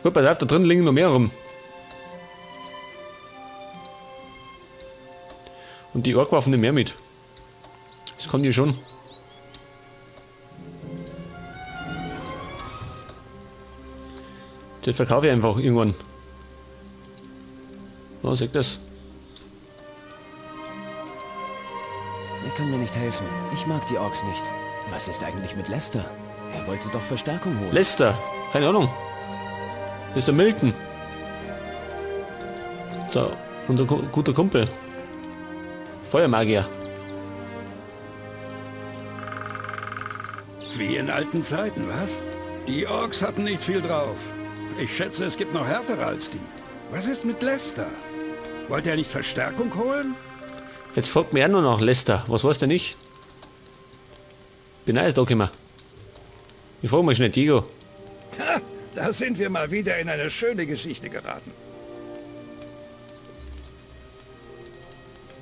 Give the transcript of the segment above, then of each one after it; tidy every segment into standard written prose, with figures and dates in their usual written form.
Gut, pass auf, da drin liegen noch mehr rum. Und die Orkwaffen nehmen mehr mit. Das kann die schon. Das verkaufe ich einfach irgendwann. Oh, seht das? Er kann mir nicht helfen. Ich mag die Orks nicht. Was ist eigentlich mit Lester? Er wollte doch Verstärkung holen. Lester? Keine Ahnung. Das ist der Milton. So, unser guter Kumpel. Feuermagier. Wie in alten Zeiten, was? Die Orks hatten nicht viel drauf. Ich schätze, es gibt noch härtere als die. Was ist mit Lester? Wollte er nicht Verstärkung holen? Jetzt fragt mir auch nur noch Lester. Was weiß der nicht? Bin auch erst da gekommen. Ich frage mal schnell Diego. Ha, da sind wir mal wieder in eine schöne Geschichte geraten.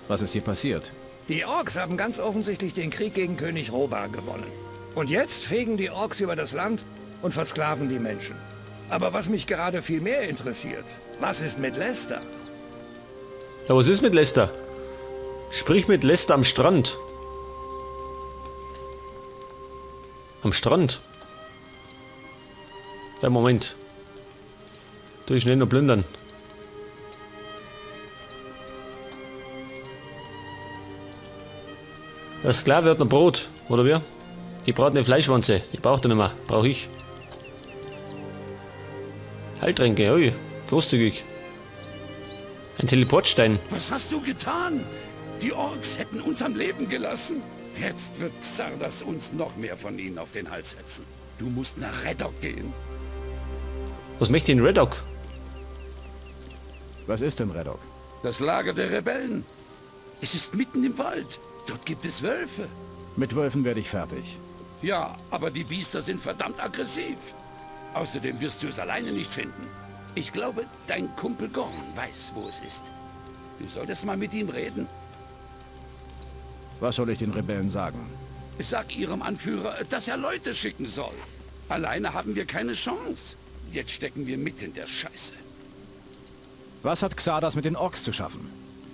Was ist hier passiert? Die Orks haben ganz offensichtlich den Krieg gegen König Rhobar gewonnen. Und jetzt fegen die Orks über das Land und versklaven die Menschen. Aber was mich gerade viel mehr interessiert, was ist mit Lester? Ja, was ist mit Lester? Sprich mit Lester am Strand. Am Strand? Ja, Moment. Tu ich schnell noch plündern. Der Sklave hat noch Brot, oder wie? Ich brauche eine Fleischwanze. Ich brauche die nicht mehr. Brauch ich. Heiltränke, ui. Großzügig. Ein Teleportstein. Was hast du getan? Die Orks hätten uns am Leben gelassen. Jetzt wird Xardas uns noch mehr von ihnen auf den Hals setzen. Du musst nach Reddock gehen. Was möchte in Reddock? Was ist denn Reddock? Das Lager der Rebellen. Es ist mitten im Wald. Dort gibt es Wölfe. Mit Wölfen werde ich fertig. Ja, aber die Biester sind verdammt aggressiv. Außerdem wirst du es alleine nicht finden. Ich glaube, dein Kumpel Gorn weiß, wo es ist. Du solltest mal mit ihm reden. Was soll ich den Rebellen sagen? Sag ihrem Anführer, dass er Leute schicken soll. Alleine haben wir keine Chance. Jetzt stecken wir mitten in der Scheiße. Was hat Xardas mit den Orks zu schaffen?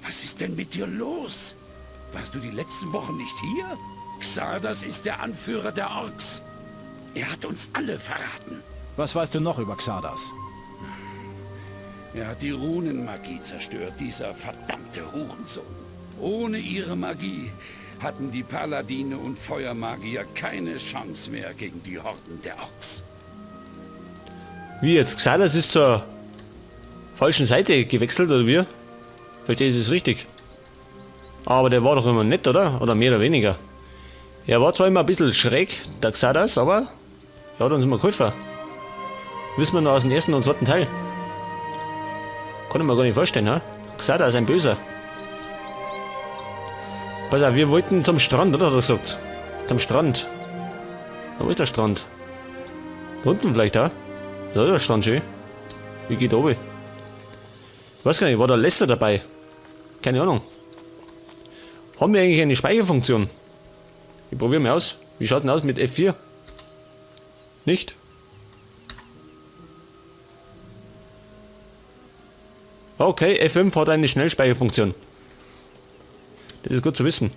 Was ist denn mit dir los? Warst du die letzten Wochen nicht hier? Xardas ist der Anführer der Orks. Er hat uns alle verraten. Was weißt du noch über Xardas? Er hat die Runenmagie zerstört, dieser verdammte Hurensohn. Ohne ihre Magie hatten die Paladine und Feuermagier keine Chance mehr gegen die Horden der Orks. Wie jetzt? Xardas ist zur falschen Seite gewechselt, oder wie? Verstehe ich das richtig? Aber der war doch immer nett, oder? Oder mehr oder weniger. Er war zwar immer ein bisschen schräg, der Xardas, aber er hat uns immer geholfen. Wissen wir noch aus dem ersten und zweiten Teil. Kann ich mir gar nicht vorstellen, ha? Xardas ist ein Böser. Pass auf, wir wollten zum Strand, oder? Hat er gesagt. Zum Strand. Wo ist der Strand? Da unten vielleicht, ha? Da ist der Strand schön. Wie geht oben? Ich weiß gar nicht, war da Lester dabei? Keine Ahnung. Haben wir eigentlich eine Speicherfunktion? Ich probiere mal aus. Wie schaut denn aus mit F4? Nicht? Okay, F5 hat eine Schnellspeicherfunktion. Das ist gut zu wissen.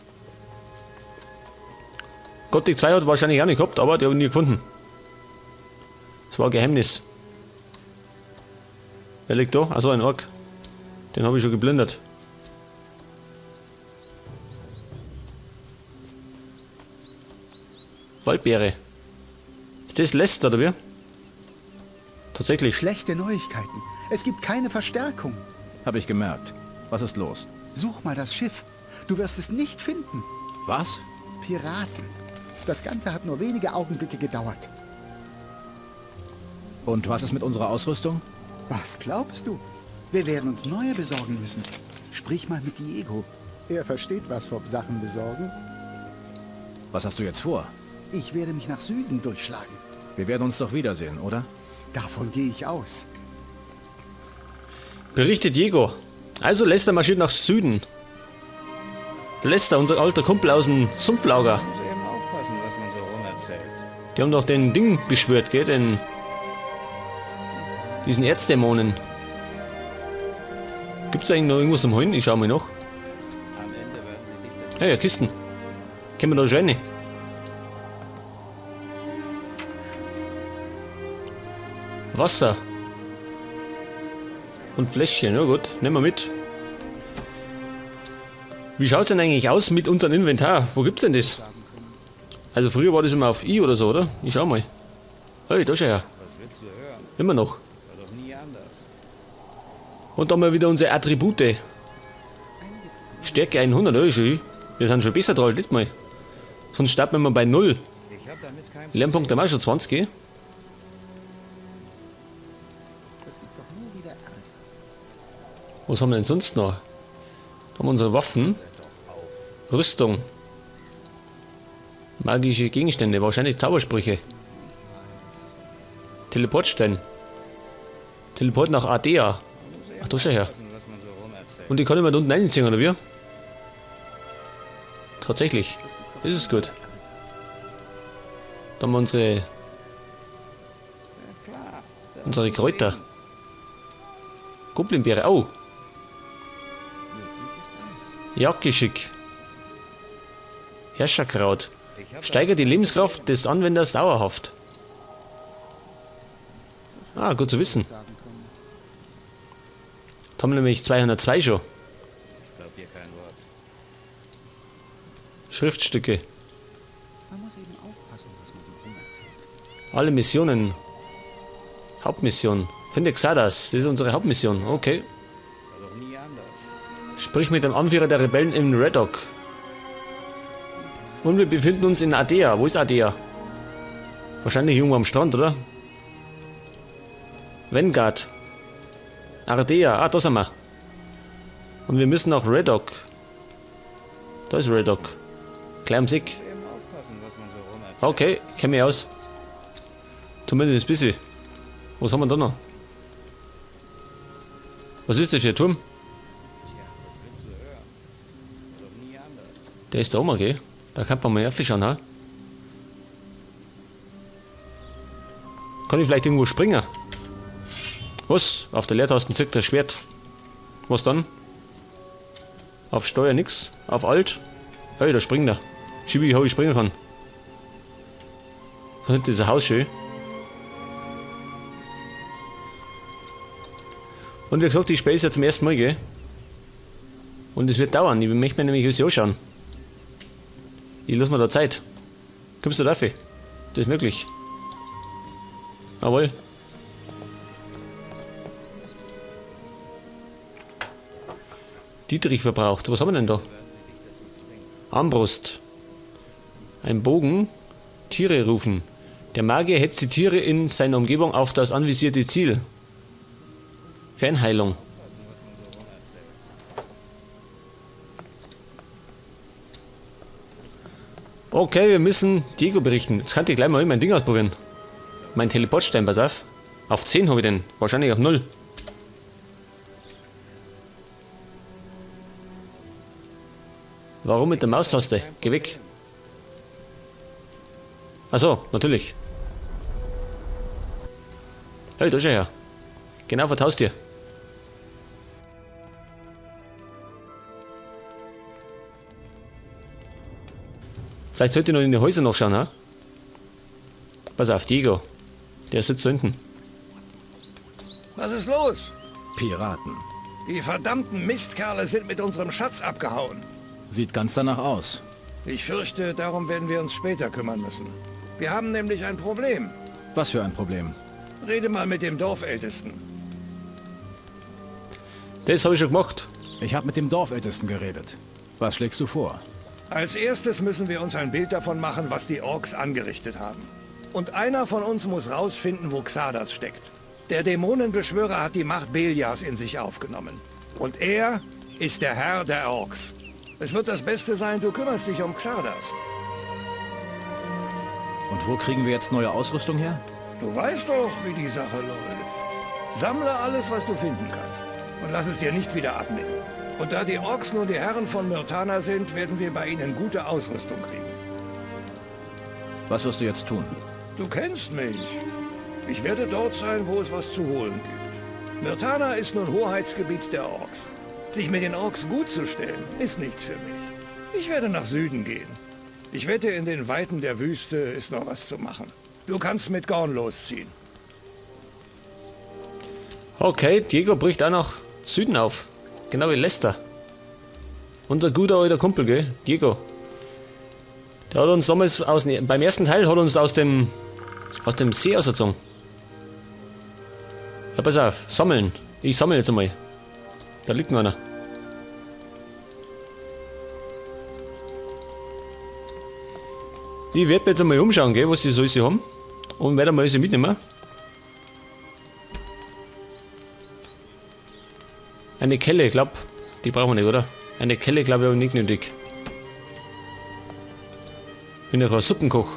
Gothic 2 hat wahrscheinlich auch nicht gehabt, aber die habe ich nie gefunden. Das war ein Geheimnis. Wer liegt da? Achso, ein Ork. Den habe ich schon geplündert. Waldbeere. Ist das Lester, oder wie? Tatsächlich. Schlechte Neuigkeiten. Es gibt keine Verstärkung. Hab ich gemerkt. Was ist los? Such mal das Schiff. Du wirst es nicht finden. Was? Piraten. Das Ganze hat nur wenige Augenblicke gedauert. Und was ist mit unserer Ausrüstung? Was glaubst du? Wir werden uns neue besorgen müssen. Sprich mal mit Diego. Er versteht was vom Sachen besorgen. Was hast du jetzt vor? Ich werde mich nach Süden durchschlagen. Wir werden uns doch wiedersehen, oder? Davon gehe ich aus. Berichtet Diego. Also Lester marschiert nach Süden. Lester, unser alter Kumpel aus dem Sumpflager. Muss eben aufpassen, was man so rumerzählt. Die haben doch den Ding beschwört, gell? Den Diesen Erzdämonen. Gibt's eigentlich noch irgendwas zum Holen? Ich schau mal noch. Ja, ja, Kisten. Können wir da schon rein? Wasser. Und Fläschchen, ja gut, nehmen wir mit. Wie schaut's denn eigentlich aus mit unserem Inventar? Wo gibt's denn das? Also früher war das immer auf I oder so, oder? Ich schau mal. Hey, da schau her. Immer noch. Und dann mal wieder unsere Attribute. Stärke 100, oh, schön. Wir sind schon besser dran, das mal. Sonst starten wir mal bei 0. Lernpunkt haben wir auch schon 20, gell? Was haben wir denn sonst noch? Da haben wir unsere Waffen. Rüstung. Magische Gegenstände, wahrscheinlich Zaubersprüche. Teleportstein. Teleport nach Ardea. Ach, da schau her. Und die kann ich mir da unten reinziehen, oder wie? Tatsächlich. Das ist gut. Da haben wir unsere Kräuter. Goblinbeere. Oh. Jagdgeschick. Herrscherkraut. Steigert die Lebenskraft des Anwenders dauerhaft. Ah, gut zu wissen. Da haben wir nämlich 202 schon. Schriftstücke. Alle Missionen. Hauptmission. Finde Xardas. Das ist unsere Hauptmission. Okay. Sprich mit dem Anführer der Rebellen in Reddock. Und wir befinden uns in Ardea. Wo ist Ardea? Wahrscheinlich irgendwo am Strand, oder? Vanguard. Ardea. Ah, da sind wir. Und wir müssen nach Reddock. Da ist Reddock. Gleich ums Eck. Okay, kenn mich aus. Zumindest ein bisschen. Was haben wir da noch? Was ist das für ein Turm? Der ist da oben, gell? Da kann man mal raufschauen, ha? Kann ich vielleicht irgendwo springen? Was? Auf der Leertaste zirkt das Schwert. Was dann? Auf Steuer nix. Auf Alt. Hey, da springt er. Schiebe ich, ob ich springen kann. Da hinten ist ein Haus schön. Und wie gesagt, ich spiele es ja zum ersten Mal, gell? Und es wird dauern. Ich möchte mir nämlich alles anschauen. Ich lass mir da Zeit. Kommst du dafür? Das ist möglich. Jawohl. Dietrich verbraucht. Was haben wir denn da? Armbrust. Ein Bogen. Tiere rufen. Der Magier hetzt die Tiere in seiner Umgebung auf das anvisierte Ziel. Fernheilung. Okay, wir müssen Diego berichten. Jetzt kann ich gleich mal mein Ding ausprobieren. Mein Teleportstein, pass auf. Auf 10 habe ich den. Wahrscheinlich auf 0. Warum mit der Maustaste? Geh weg. Achso, natürlich. Hey, da ist er ja. Genau vor das Haustier. Vielleicht sollte ich noch in die Häuser noch schauen, ha? Pass auf, Diego. Der sitzt da hinten. Was ist los? Piraten. Die verdammten Mistkerle sind mit unserem Schatz abgehauen. Sieht ganz danach aus. Ich fürchte, darum werden wir uns später kümmern müssen. Wir haben nämlich ein Problem. Was für ein Problem? Rede mal mit dem Dorfältesten. Das habe ich schon gemacht. Ich habe mit dem Dorfältesten geredet. Was schlägst du vor? Als erstes müssen wir uns ein Bild davon machen, was die Orks angerichtet haben. Und einer von uns muss rausfinden, wo Xardas steckt. Der Dämonenbeschwörer hat die Macht Beliars in sich aufgenommen. Und er ist der Herr der Orks. Es wird das Beste sein, du kümmerst dich um Xardas. Und wo kriegen wir jetzt neue Ausrüstung her? Du weißt doch, wie die Sache läuft. Sammle alles, was du finden kannst. Und lass es dir nicht wieder abnehmen. Und da die Orks nun die Herren von Myrtana sind, werden wir bei ihnen gute Ausrüstung kriegen. Was wirst du jetzt tun? Du kennst mich. Ich werde dort sein, wo es was zu holen gibt. Myrtana ist nun Hoheitsgebiet der Orks. Sich mit den Orks gut zu stellen, ist nichts für mich. Ich werde nach Süden gehen. Ich wette, in den Weiten der Wüste ist noch was zu machen. Du kannst mit Gorn losziehen. Okay, Diego bricht auch nach Süden auf. Genau wie Lester. Unser guter alter Kumpel, gell? Diego. Der hat uns damals aus, beim ersten Teil hat uns aus dem See ausgezogen. Ja, pass auf, sammeln. Ich sammle jetzt einmal. Da liegt noch einer. Ich werde mir jetzt einmal umschauen, gell, was die so alles haben. Und werde mal alles mitnehmen. Eine Kelle, glaub, die brauchen wir nicht, oder? Eine Kelle, glaub ich, habe ich nicht nötig. Bin ja kein Suppenkoch.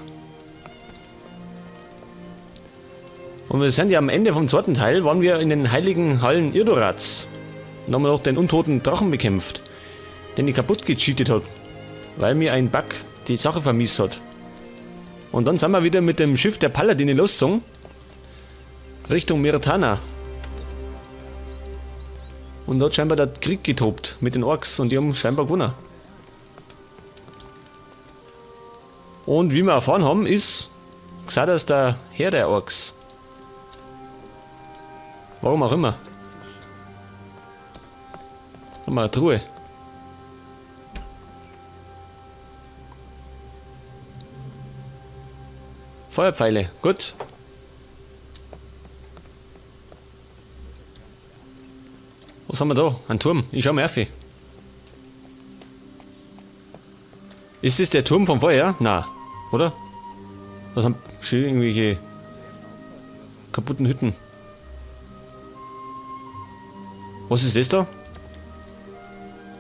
Und wir sind ja am Ende vom zweiten Teil, waren wir in den heiligen Hallen Irdorats. Und haben wir noch den untoten Drachen bekämpft, den ich kaputt gecheatet hat, weil mir ein Bug die Sache vermiest hat. Und dann sind wir wieder mit dem Schiff der Paladine losgezogen, Richtung Myrtana. Und dort scheinbar der Krieg getobt mit den Orks und die haben scheinbar gewonnen. Und wie wir erfahren haben, ist Xardas der Herr der Orks. Warum auch immer. Haben wir eine Truhe. Feuerpfeile, gut. Was haben wir da? Ein Turm. Ich schau mal auf. Ist das der Turm vom Feuer? Na, oder? Was haben schon irgendwelche kaputten Hütten? Was ist das da?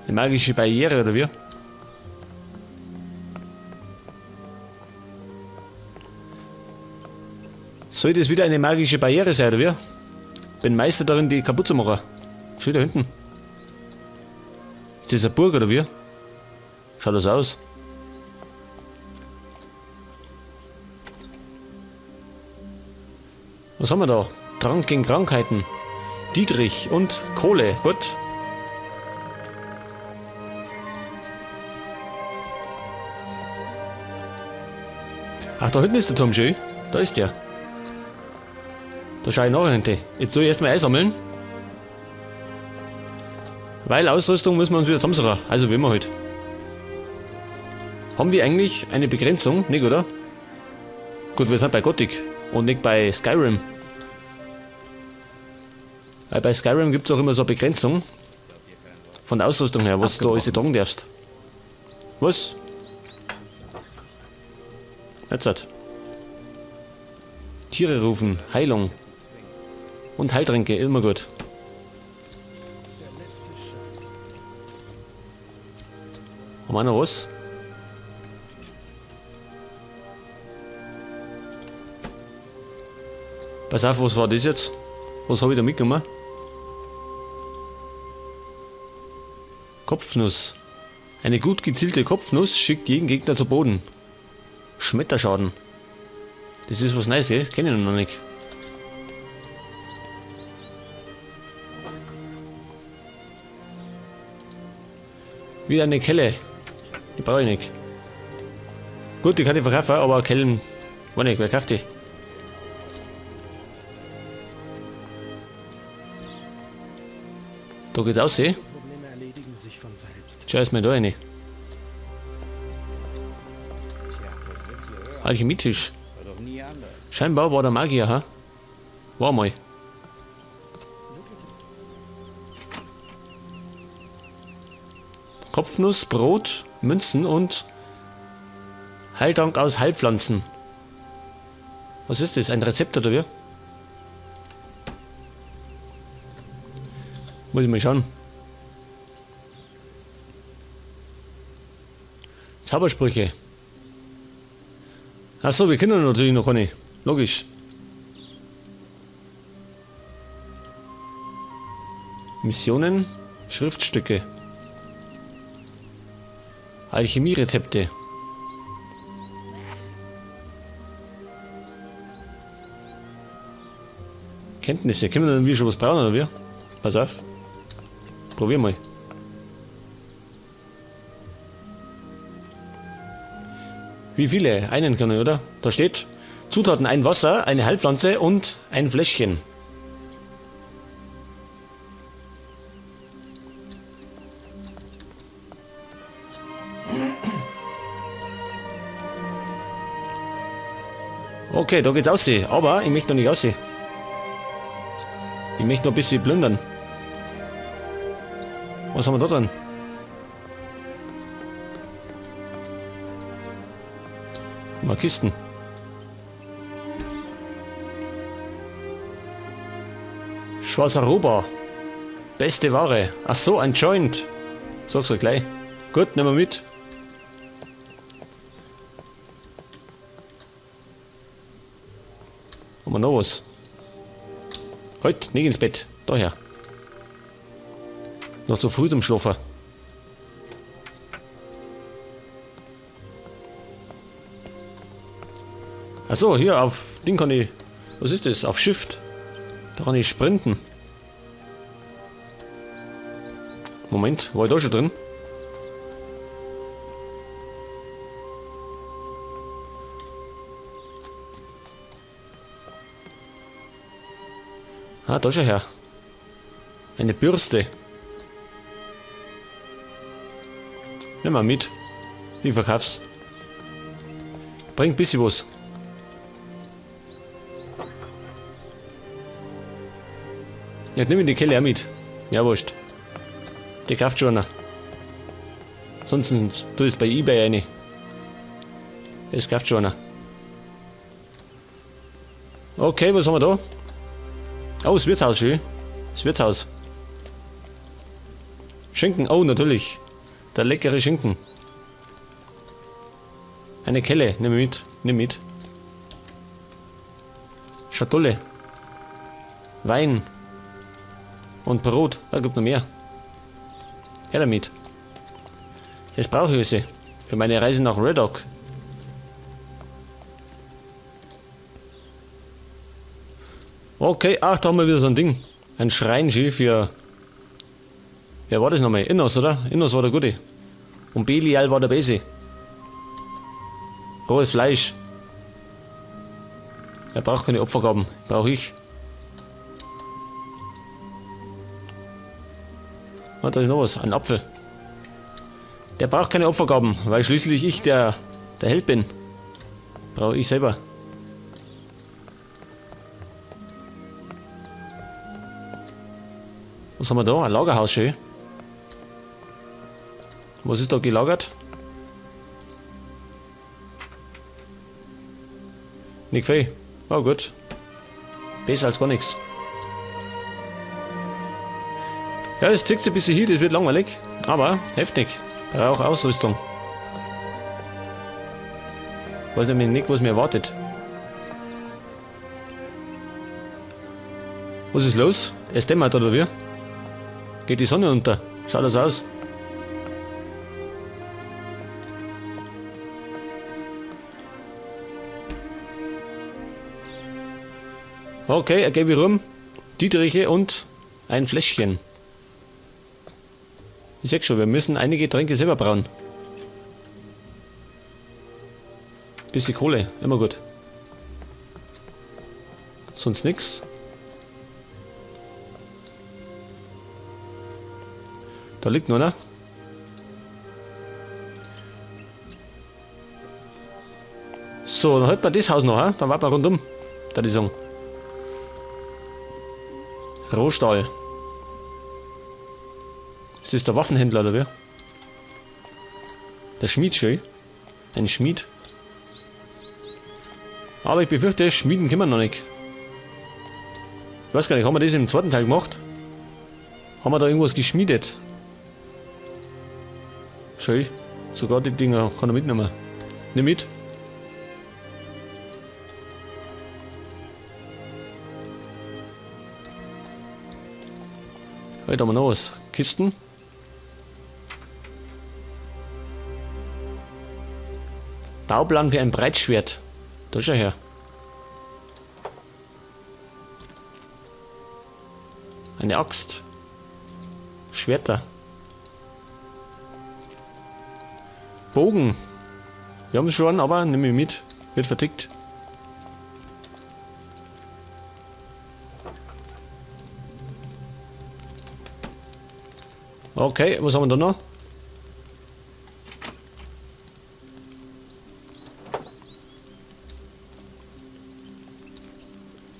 Eine magische Barriere oder wie? Soll das wieder eine magische Barriere sein oder wie? Bin Meister darin, die kaputt zu machen. Schau da hinten. Ist das eine Burg oder wie? Schaut das aus? Was haben wir da? Trank gegen Krankheiten. Dietrich und Kohle. Gut. Ach, da hinten ist der Turm schön. Da ist der. Da schau ich nachher hinten. Jetzt soll ich erstmal einsammeln. Weil Ausrüstung müssen wir uns wieder zusammensuchen. Also wie immer halt. Haben wir eigentlich eine Begrenzung? Nicht, oder? Gut, wir sind bei Gothic und nicht bei Skyrim. Weil bei Skyrim gibt's auch immer so eine Begrenzung. Von der Ausrüstung her, was du da alles tragen darfst. Was? Jetzt halt. Tiere rufen, Heilung. Und Heiltränke, immer gut. Haben wir noch was? Pass auf, was war das jetzt? Was hab ich da mitgenommen? Kopfnuss. Eine gut gezielte Kopfnuss schickt jeden Gegner zu Boden. Schmetterschaden. Das ist was Neues, gell? Kenn ich noch nicht. Wieder eine Kelle. Die brauche ich nicht. Gut, die kann ich verkaufen, aber Kellen... Weiß nicht, wer kauft die? Da geht's aus, eh? Schau erst mal da rein. Alchemietisch. Scheinbar war der Magier, ha? War mal. Kopfnuss, Brot, Münzen und Heiltrank aus Heilpflanzen. Was ist das? Ein Rezept oder wie? Muss ich mal schauen. Zaubersprüche. Achso, wir können natürlich noch keine. Logisch. Missionen, Schriftstücke. Alchemierezepte. Kenntnisse. Können wir dann wieder schon was brauchen, oder wie? Pass auf. Probier mal. Wie viele? Einen kann ich, oder? Da steht Zutaten: ein Wasser, eine Heilpflanze und ein Fläschchen. Okay, da geht's aussehen. Aber ich möchte noch nicht aussehen. Ich möchte noch ein bisschen plündern. Was haben wir da drin? Mal Kisten. Schwarzer Roba. Beste Ware. Ach so, ein Joint. Sag's euch gleich. Gut, nehmen wir mit. Haben wir noch was? Halt, nicht ins Bett. Daher. Noch zu früh zum Schlafen. Ach so, hier auf Ding kann ich. Was ist das? Auf Shift. Da kann ich sprinten. Moment, war ich da schon drin? Ah, da schon her. Eine Bürste. Nimm mal mit. Ich verkauf's. Bringt ein bisschen was. Ja, nimm die Kelle auch mit. Ja, wurscht. Die kauft schon einer. Sonst tu es bei eBay rein. Das kauft schon einer. Okay, was haben wir da? Oh, das Wirtshaus, schön. Das Wirtshaus. Schinken, oh, natürlich. Der leckere Schinken. Eine Kelle, nimm mit, nimm mit. Schatulle. Wein. Und Brot, da gibt noch mehr. Her damit. Das brauche ich also für meine Reise nach Reddock. Okay, ach, da haben wir wieder so ein Ding. Ein Schrein schön für... Wer war das nochmal? Innos, oder? Innos war der Gute. Und Belial war der Böse. Rohes Fleisch. Er braucht keine Opfergaben. Brauche ich. Ah, da ist noch was. Ein Apfel. Der braucht keine Opfergaben, weil schließlich ich der Held bin. Brauche ich selber. Was haben wir da? Ein Lagerhaus, schön. Was ist da gelagert? Nicht viel. Oh gut. Besser als gar nichts. Ja, es zieht sich ein bisschen hin, das wird langweilig. Aber heftig. Brauche Ausrüstung. Weiß nämlich nicht, was mir erwartet. Was ist los? Es dämmert, oder wie? Geht die Sonne unter? Schaut das aus? Okay, er geht rum. Dietriche und ein Fläschchen. Ich sag schon, wir müssen einige Tränke selber brauen. Bisschen Kohle, immer gut. Sonst nix. Da liegt noch einer. So, dann hält man das Haus noch, he? Dann warten wir rundum. Da die sagen. Rohstahl. Ist das der Waffenhändler oder wer? Der Schmied, schön. Ein Schmied. Aber ich befürchte, schmieden können wir noch nicht. Ich weiß gar nicht, haben wir das im zweiten Teil gemacht? Haben wir da irgendwas geschmiedet? Schön. Sogar die Dinger kann er mitnehmen. Nimm mit. Heute haben wir noch was. Kisten. Bauplan für ein Breitschwert. Da schau her. Eine Axt. Schwerter. Bogen. Wir haben schon, aber nehme ich mit. Wird vertickt. Okay, was haben wir da noch?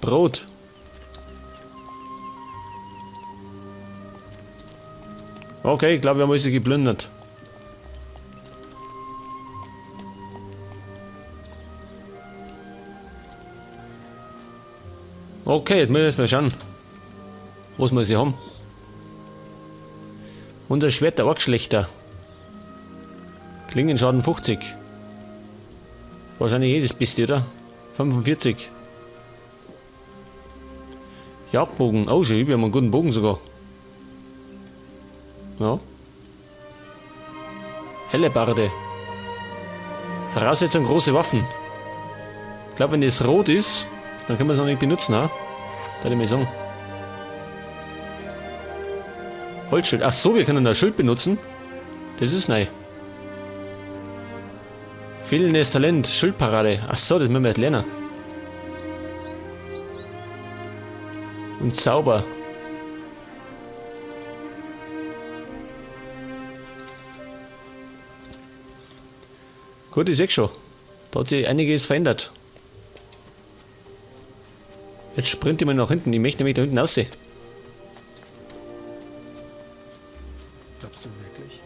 Brot. Okay, ich glaube, wir haben alles geplündert. Okay, jetzt müssen wir erst mal schauen, was wir sie haben. Unser Schwert der Orkschlechter. Klingenschaden 50. Wahrscheinlich jedes Beste, oder? 45. Jagdbogen. Oh, schön, wir haben einen guten Bogen sogar. Ja. Hellebarde. Voraussetzung große Waffen. Ich glaube, wenn das rot ist, dann können wir es noch nicht benutzen, ha? Da ich mal sagen. Holzschild. Ach so, wir können das Schild benutzen. Das ist neu. Fehlendes Talent, Schildparade. Ach so, das müssen wir jetzt lernen. Und Zauber. Gut, ich sehe schon. Da hat sich einiges verändert. Jetzt sprinte ich mal nach hinten. Ich möchte nämlich da hinten aussehen. Glaubst du wirklich?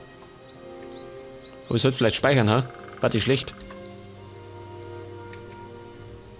Aber ich sollte vielleicht speichern, ha? Warte, schlecht.